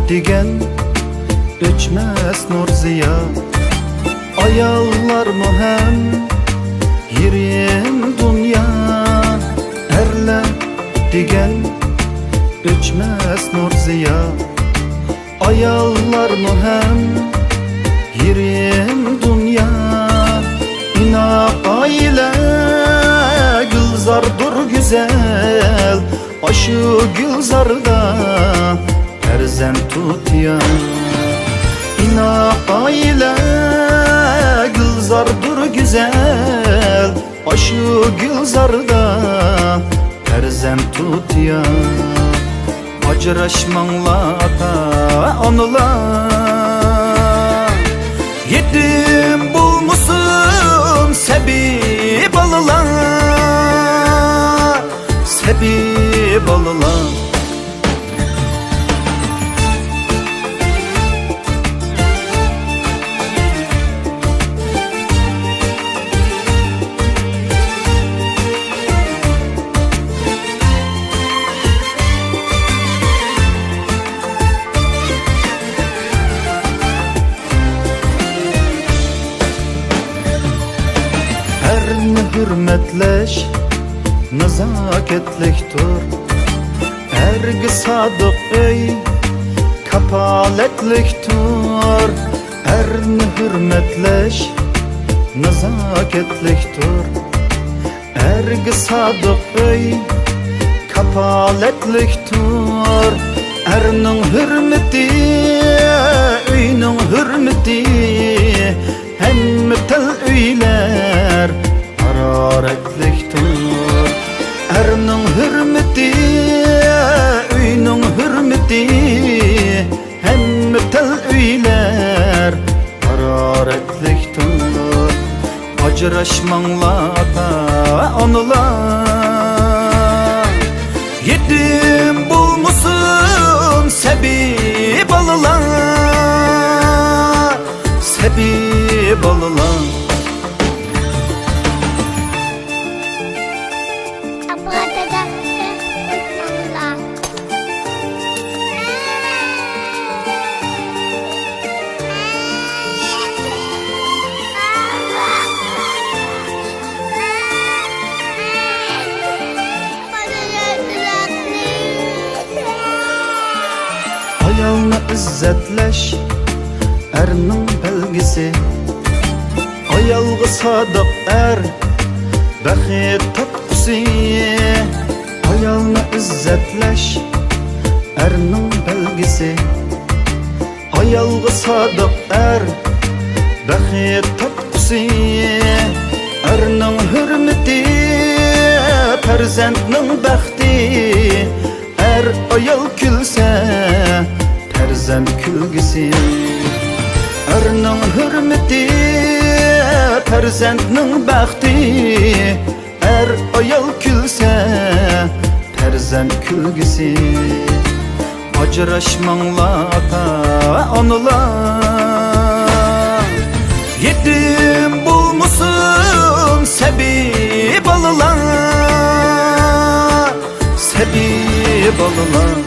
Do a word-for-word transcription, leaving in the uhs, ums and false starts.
دېگەن ئۆچمەس نۇر زىيا. ئاياللارمۇ ھەم يېرىم دۇنيا، ئەرلەر دېگەن ئۆچمەس نۇر زىيا. ئاياللارمۇ ھەم يېرىم دۇنيا. ئىناق ئائىلە گۈلزاردۇر گۈزەل، ئاشۇ گۈلزاردا پەرزەنت تۇتىيا. ئىناق ئائىلە گۈلزاردۇر گۈزەل، ئاشۇ گۈلزاردا پەرزەنت تۇتىيا. ئاجراشماڭلار ئاتا-ئانىلار، يېتىم بولمىسۇن سەبىي بالىلار، سەبىي بالىلار. ئەرنى ھۆرمەتلەش نازاكەتلىكتۇر. ئەرگە سادىق ئۆي كاپالەتلىكتۇر. ئەرنى ھۆرمەتلەش نازاكەتلىكتۇر. ئەرگە سادىق ئۆي كاپالەتلىكتۇر. ئەرنىڭ ھۆرمىتى، ئۆينىڭ ھۆرمىتى، ھەممە تەل ئۆيلەر ھارارەتلىكتۇر. ئەرنىڭ ھۆرمىتى، ئۆينىڭ ھۆرمىتى، ھەممە تەل ئۆيلەر ھارارەتلىكتۇر. ئاجراشماڭلار ئاتا-ئانىلار، يېتىم بولمىسۇن سەبىي بالىلار، سەبىي بالىلار. ئايالنى ئىززەتلەش ئەرنىڭ بەلگىسى. ئايالغا سادىق ئەر بەخت تاپقۇسى. ئايالنى ئىززەتلەش ئەرنىڭ بەلگىسى. ئايالغا سادىق ئەر بەخت تاپقۇسى. ئەرنىڭ ھۆرمىتى، پەرزەنتنىڭ بەختى. ئەر ئايال كۈلسە، پەرزەنت كۈلگۈسى. ئەرنىڭ ھۆرمىتى، پەرزەنتنىڭ بەختى. ئەر ئايال كۈلسە، پەرزەنت كۈلگۈسى. ئاجراشماڭلار ئاتا-ئانىلار، يېتىم بولمىسۇن سەبىي بالىلار، سەبىي بالىلار.